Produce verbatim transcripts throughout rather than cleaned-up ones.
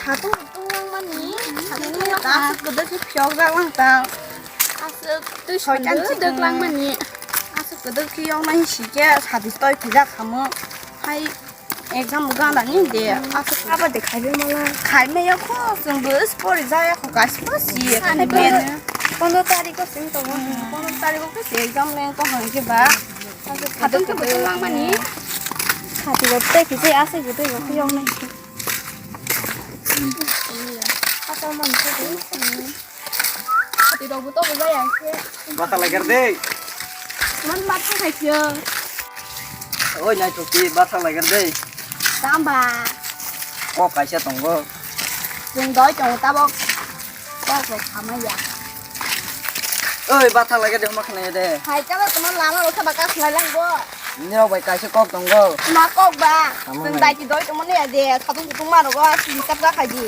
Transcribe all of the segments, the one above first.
Hatung tunglang mani, hatung tunglang. Aswk kwdwk khe phiyok jak lang tang. Aswk twi soitan sunduk chikung. Dwk lang mani. Aswk kwdwk khe yoknai si khe sadi toi phijak khamung. Hai exam gana ni de. Aswk aba de khaibe mala. Khaime ya kho, chwng bo spori jaya kho, kaisa si. Ani men. Pondro tarikh o sing tongo. Pondro tarikh o khe si exam leng tong hai khe ba. Hatung khe bo tunglang mani. Sadi bo tei khe aswk bo tei bo khe yoknai. Ati rok bo tobo jaya khe. Bata lagar de. Man mat khe khaisio. Oi nai toki bata lagar de. Tamba. Kok kaisa tongo. Chwng doi tongo tabok. Kok rok khamaya. Oi, bathang lai de homa khna de. Hai kaba tuma lama rok saba ka khlai lang bo. Nirok bai kaisa kok tongo. Ma kok ba. Tamo chwng nai. Dai ti doi tongmani ya de. Satung kutung ma rogo hisab ka khaji.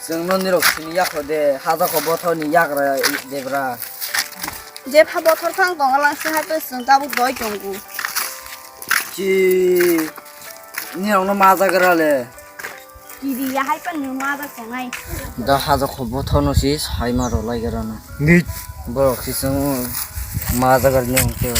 Chwng no nirok sini yakho de. Haja kho bothor ni yagra de bra. Je pha bothor phang tongo lang se hai pe chwng tabuk doi tongo. Chi nirok no ma jagra le. Kiri ya hai pan nung ma ba tongai. Da haja kho bothor no si sai ma ro lai gara na. Ni. Borok si sung ma jagar ni ong te.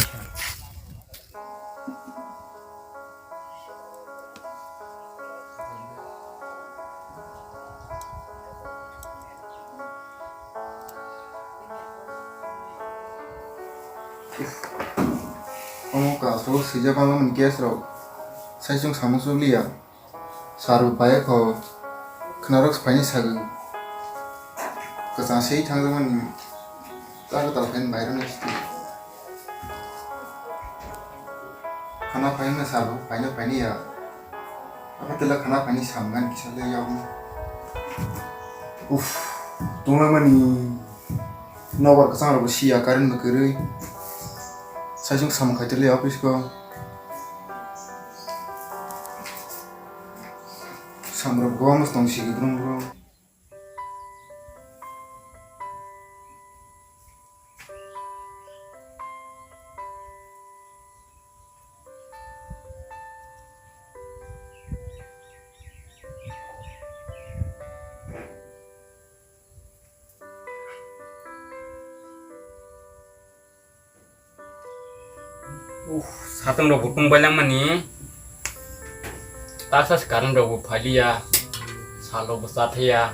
Omo kaso swijak ang mani gas rok. Sai chwng samung chukliya. Sar bo paiya kho, khwnarok se phaini sagwi. Kwchang se thangjak mani, ta kwtal phaini bairokni site. Khana phaini sar bo phaina phaini ya. Abo tela khana phaini samung ani kisa le yokni. Uff, tongla mani. Nobar kwchang rok bo siya, current bo kwrwi. Sai chwng samung khai tele office ko. Samrok bo amo tong sigi brum brum. Uff, satung rok bo tungbai langmani. Taksa se current rok bo phailiya. Sal rok bo chathaiya.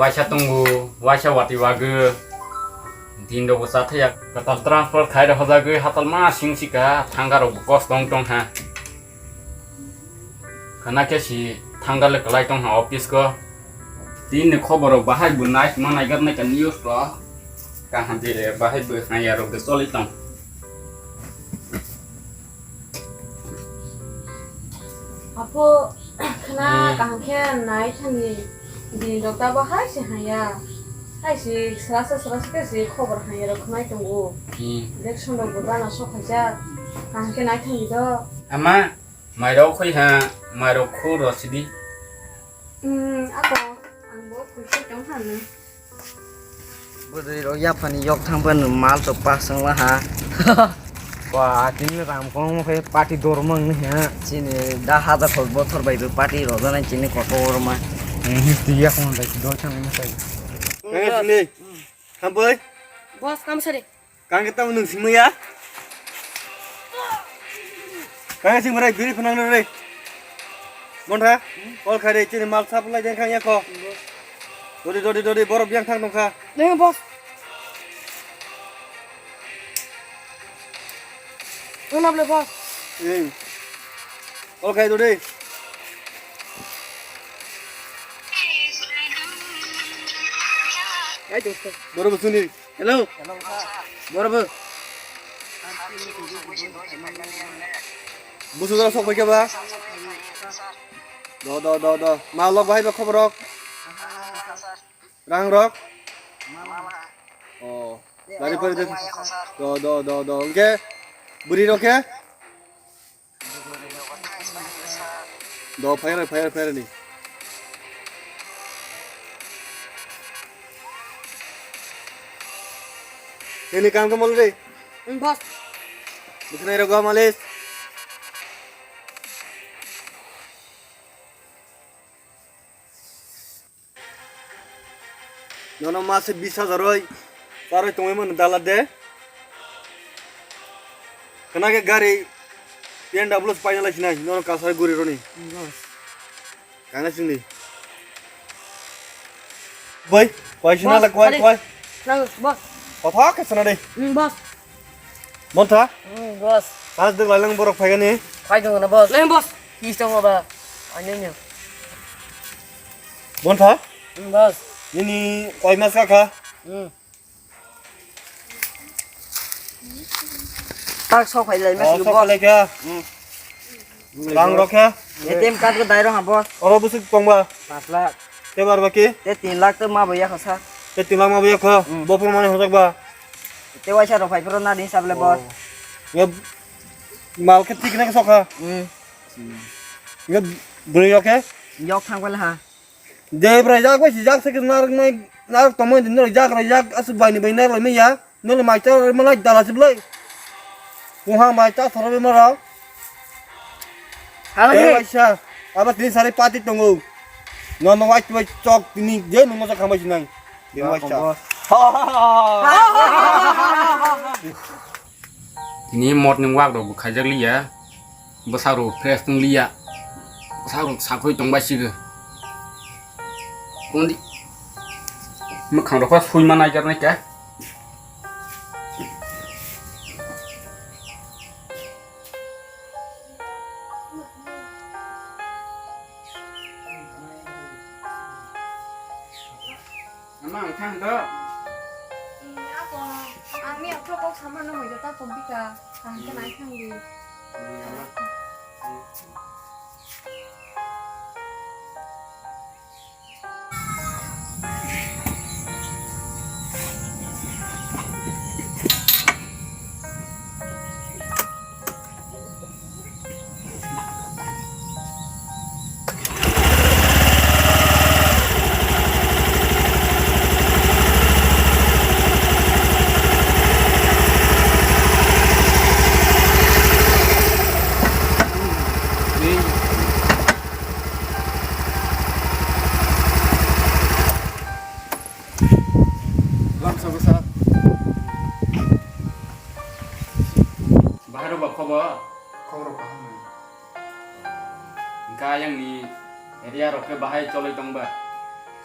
Waisa tongo, waisa watwi wagwi. Din rok bo chathaiya. Kwtal transport khai rok hojagwi hatal ma sing sika thangka rok bo kos tong tong ha. Khana khe si thangkale kwlai tong ha office ko. Tini khobor rok bahai bo nai ma naigar nai ka news rok. Kaham de bahai bo haya rok de choli tong. Apo khna kaham khe nai thani din rok ta bahai se haya. Hai si srasa srasa khe si khobor haya rok khnai tongo. Hmm. Election rok bo gana sok khaijak. Kaham khe nai thani do. Ama Mairok khoi ha, mairok khu ro sidi. Hmm, ako, ang bo khuisai tong hano. Bwrwi rok yaphani yok thang phano mal tok pas wng la ha. Kwa, tini ram kong mo khe party dor mang ni ha. Chini da haja khol bothor bai bo party rok jana chini kotor ma. Hmm, ti yak mon bai do chang ma sai. Kaya sini. Hambai. Boss, kam sari. Kang kita unung singmaya. Kang singmara biri phunang re. Monra, kol khare chini mal supply den khang yako. Dodi, dodi, dodi, borok yang thang nongkha. Deng, boss. Unap le, boss. Eng. Kol khai dodi. Ai, dosto. Borok bosuni. Hello. Hello, sir. Boro bo. Busu jora sok pai khe ba? Do, do, do, do. Ma lok bahai ba khobor rok? Rang rok? Oh. Dari pore de. Do, do, do, do. Oke. Buri rok khe? Do, fire, fire, fire ni. Ini kam kamu deh. Hmm, boss. Bukan air gua malis. Nono mase bis hajar oi, charoi tongwi mano dala de. Kana ke gari B M W paina lai sinai, nono kasar guri roni. Boss. Kana singni. Bai, koi sina la koi, koi. Nang, boss. Kotha ke sana de. Hmm, boss. Montha? Hmm, boss. Pas de lalang borok phaigani. Phai dong na, boss. Leng, boss. Kis tong ba. Anya nya. Montha? Hmm, boss. Nini koi mas ka kha? Hmm. Tak sok phai lai mas. Oh, sok lai kha. Hmm. Rang rok khe? A T M card ko dai rok ha, boss. Oro busuk tong ba? Pas lakh. Te bar ba ki? Te tin lakh to ma bo ya kho sa. Te tin lakh ma bo ya kho? Hmm. Bo phone mane hojak ba? Te waisa rok phai phro na din sable, boss. Oh. Nge mal khe thik na sok ha? Hmm. Nge bwrwi rok khe? Yok thang pala ha. Debrai jak bai si jak se nar nai nar tongmani din nar jak rai jak asu bai ni bai nar lai maya. Nole mai ta rai malai dala si blai. Kuha mai ta thoro be mara. Hala he. Waisa. Aba tini sari pati tongo. No no wai wai chok tini je no mo sa khamai sinai. Din waisa. Tini morning walk rok bo khaijak liya. Bwsarok fresh wng liya. Bwsarok sakhoi tongbai sigo. Kundi mwkhang rok sui ma naijar nai kha. Ama ang thang do. Ako, ang ni ako kok sama no mo jota pom bika, ang ka nai thang di. Lamsa bwsa. Bahai rok ba khobor? Khobor kaham nai. Hingkhe ayang ni area rok khe bahai choloi tong ba?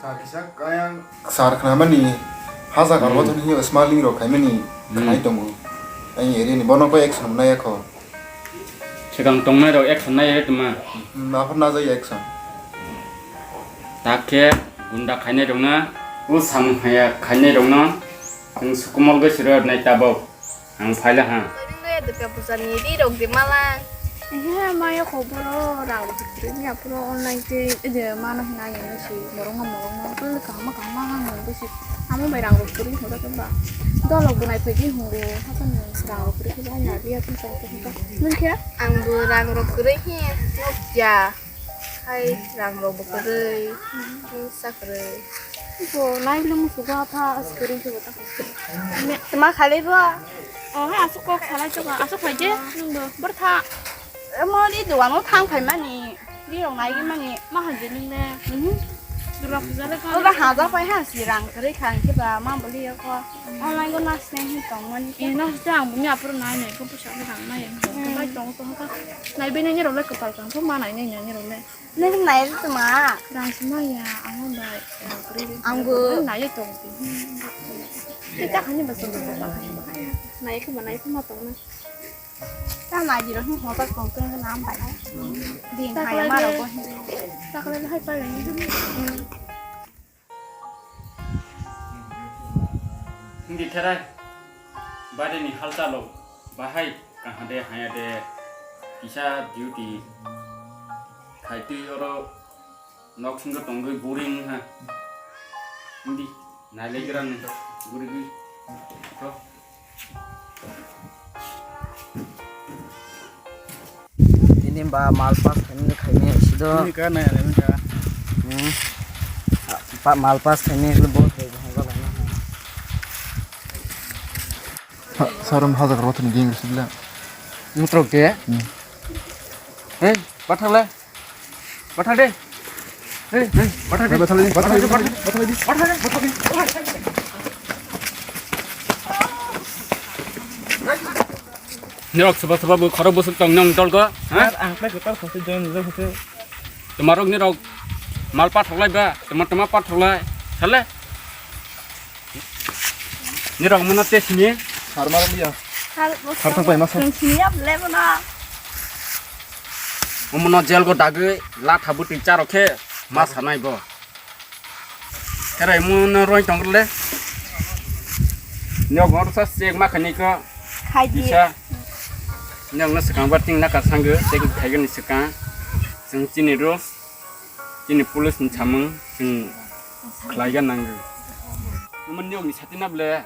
Sa kisa ayang sar khnamani haja karbo thani smuggling rok khaimani khnai tongo. Ayang area ni bono koi action nai kho. Swkang tongnai rok action nai tongma. Hmm, aphuru najai action. Tak khe gunda khainai rokno, o samung haya khainai rokno, chwng sukumol gwi siro nai tabok. Ang phaila ha. Nungno ya Durga Puja ni ri rok de mala. He maya khoboro rang rok kwrwi ni aphuru online te ede mano hwnwi ang si borok no borok no tei kaham kaham ma ang nung si amo bai rang rok kwrwi hwnwi ba dolok bo nai phai di hwngo hapan rang rok kwrwi ba ya biya tun sa ta nung khe ang bo rang rok kwrwi hi nukya. Hai rang rok bo kwrwi, sa kwrwi. Bo nai le musugo apha as kwrwi se bo ta. Tma khalai bo? Oh, hai asuk kok salai to ba, asuk phai je nung bo. Bor tha. Mo di duano thang phai mani. Di rong nai mani ma han je nung le. Mhm. Durga puja le ka. Ora haja phai ha si rang kwrwi khang khe ba ma boli ko. Online go nas ne hi tong mani. E nas ta ang bumi apur nai nai ko pusa le rang nai. Bai tong tong ka. Nai bini ni role kwtal kang phu ma nai nai ni role. Nai nai tuma. Rang sima ya, ang bai. Ang bo. Nai tong ti. Kita khani ba song ba. Nai ko ma nai ko ma tong na. Ta nai di ro hin hotak tong tong na am bai. Din hai ma ro ko. Ta ko hai pa ni. Hindi therai, bari ni halchalo, bahai kahade hayade, kisa duty, khaitwi oro nok singo tongwi boring ha. Hindi, nai legrang, gurigwi, to. Ini ba mal pass khaimani khaimani sido. Ini ka nai nai ka. Hmm. Pa mal pass khaimani khle bo thai bo hongba laina. Sarum hajar rot ni ging sibla. Mutrok de. Hmm. Hei, pathak le. Pathak de. Hey, hey, bathar di, bathar di, bathar di, bathar di, bathar di. Nirok soba soba bo khorok bwswk tong nong tolgo, ha? Ang pai kwtal khosoi join rijak khosoi. Tomarok nirok mal pathoklai ba, toma toma pathoklai, sale? Nirok mono te sini. Sar mar liya. Sar thang pai ma sar. Sini ya le mono. Omono jail go dagwi latha bwtwi charok khe ma sanai bo. Herai mo no roi tong le. Nyok ngor sa sek ma khani ko. Khai di. Bisa. Nyok no swkang ba ting na ka sango sek khai ni swkang. Chwng chini rules, chini police ni samung chwng khlai ga nango. Mo nyok ni sati na ble.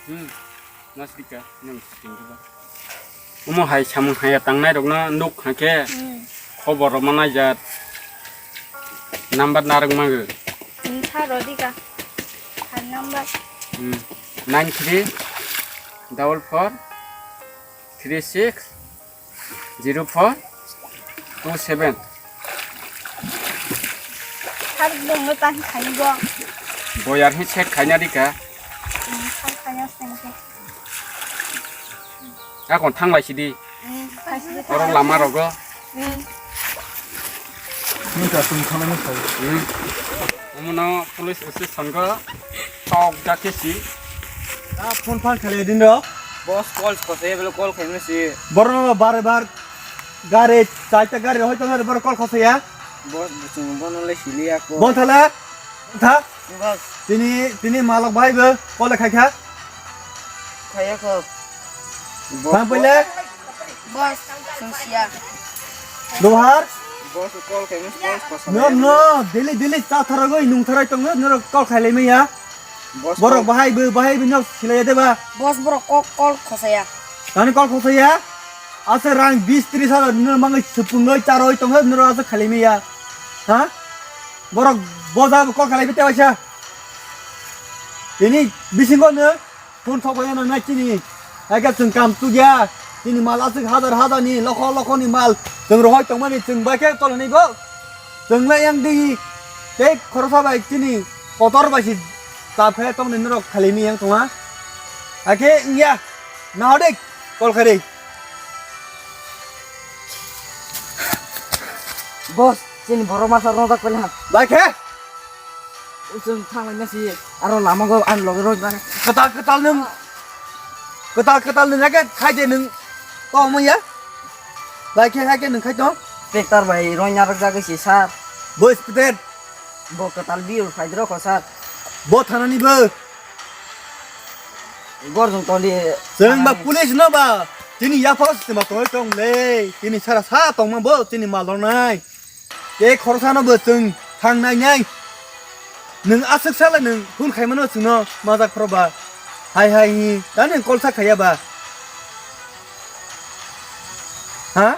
Hmm, nasrika, nang sing ba. Omo hai samung haya tangnai rokno nuk hake. Hmm. Khobor rok manai jat. Number narwk mago. Hmm, tha rodika. Phone number. Hmm. Nine three double four three six zero four two seven. Sar bongno tang khaini bo. Boyar hi set khaina rika. Hmm, sar khaina sengke. Akon thanglai sidi. Hmm, khaisi de oro thanglai. Lama rogo. Hmm. Nung ka sung khanai no sai. Hmm. Omono police station go tok jakhe si. Ah, phone phan khalai din ro. Boss call khosaya bele call khaimani si. Borno bare bar gari, chaita gari hoito na bor call khosaya. Boss buchung bono le sili ako. Bon thala. Tha. Boss. Tini, tini malok bai bo call khai kha. Khaya ko. Thang pele. Boss, sungsia. Dohar. Boss call khaimani boss kosa. No, no, daily, daily cha tharagoi nung tharai tongo, norok call khailai maya. Boss borok call. Bahai bo, bahai bo nok silai de ba. Boss borok call, call khosaya. Tani call khosaya? Asa rang bis tris hajar nino mangai supungoi charoi tongo nino asa khalimi ya. Ha? Borok boja bo call khalai bete waisa. Ini bisingo no phone thok bai no nai chini. Ega chwng kam tu ya. Chini mal aswk hajar hajar ni lokho lokho ni mal. Chwng rohoi tongmani chwng bai khe tolani bo. Chwng le yang di tei khorosa bai chini kotor bai si ta phe tong ni norok khali mi yang tonga. Akhe ya na hode kol khari. Boss, chini borok masa rojak pela. Bai khe. Usung thang lai nasi aro lama go an loge roj na. Ketal ketal nung. Ketal ketal nung ake khai de nung. Tong mo ya. Bai khe hai khe nung khai tong. Tractor bai roi narwk jagwi si sir. Bo speed. Bo kwtal biu phaidrok kho sir. Bo thanani bo. Gorjong toli. Chwng ba thanani. Police no ba. Tini yapha se ma tongwi tong le. Tini sara sa tongma bo tini mal rwnai. Tei khoroksa no bo chwng thang nai nai. Nwng aswk sala nwng phone khai mano chwngno majak phoro ba. Hai hai hi. Tani nwng call sa khaiya ba. Ha?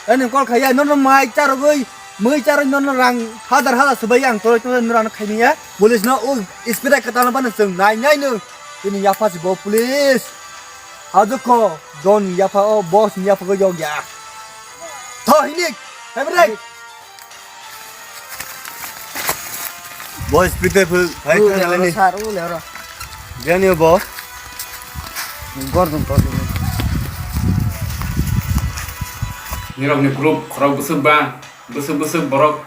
Ani call khaiya, nono mai charogoi, mui charoi nono rang hajar hajar subai ang toroi toroi nono rang khaimia. Police no o speed kwtal bana chwng nai nai no. Tini yapha si bo police. Ajo kho, don yapha o, boss ni yapha go yog ya. Tho hinik, hebrek. Boys, prepare phul, hai. U khana le oro leni. Sir, u le oro. Jani o boss. Gor dum to. Nirok ni group khorok bwswk ba, bwswk bwswk borok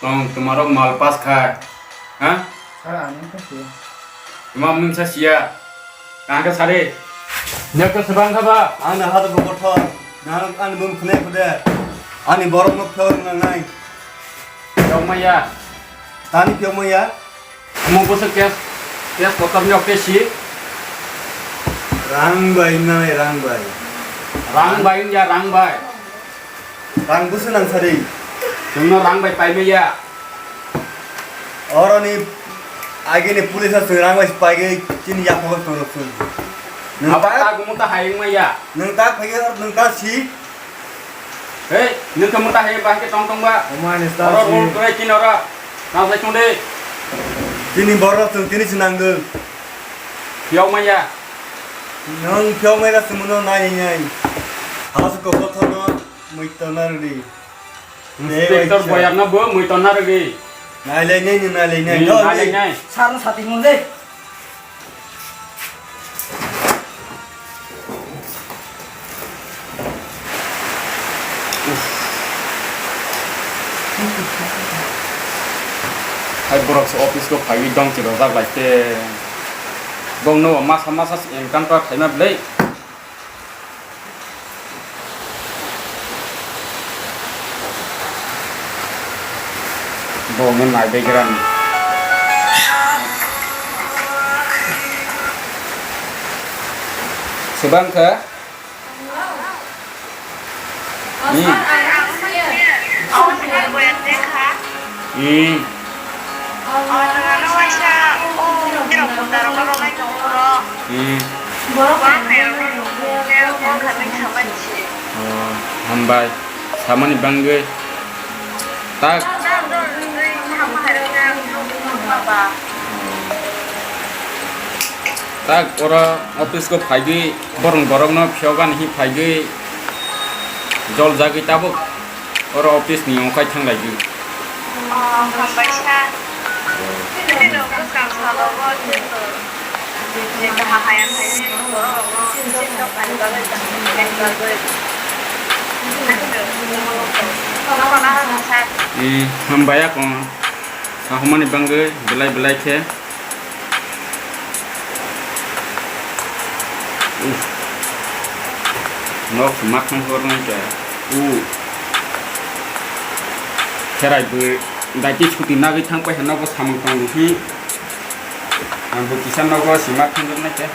tong, twmarok mal pass khai. Ha? Sir, ani khe siya. Tuma mungsa siya. Tangka sari. Nyakta sebang kha ba? Ani hadu bo kothor. Nang ani bum khne khude. Ani borok no phel nang nai. Yong maya. Tani phel maya. Mo bosa kes, kes kotor nyok ke si. Rang bai nai rang bai. Rang bai ya rang bai. Rang busu nang sari. Nungno rang bai pai maya. Oroni agini police aswk rang bai paigwi chini yapha bai tongthok chwng. Nwng abo ta, ta gumo ta hayung maya. Nwng ta phaiya, nwng ta si. Hei, nwng khe muta hayung bahai khe tong tong ba. Omani oro si. Rule kwrwi chini oro. Nang sai chungdi. Chini borok chwng tini si nangdo. Phiyok maya. Nwng phiyok maya chwngno nai nai. Hasu kokothono. Mui tonar di. Inspector boyakno bo mui tonar di. Nai lai nai, nai lai nai. Nai lai nai. Sar no sati mo de. Hai borok se office o phaiwi dongchi rojak lai te. Bongno masa masa se encounter khaima belai. Bongno nai bai gra ni. Sebang kha? Hmm. Hmm. Hmm. Oh, hambai. Samani bangwi. Tak. Tak oro office o phaigwi borong borokno phiyokgani hi phaigwi jol jagwi tabuk oro office ni wngkhai thanglaigwi. Oh, hambai sa. Tino bwskang salo bo tino je kaham haya khainai borok rokno tino khainai bagwi kaham khainai bagwi. Nono nahar sa. Hmm, hambai ya kong. Sahumani bangwi belai belai khe. Uff. Nok se ma thang hor nai khe. U. Kherai bwi daiti suti nagwi thang paikha nogo samung tong hi. Ang bo kisa nogo se ma thang hor nai khe.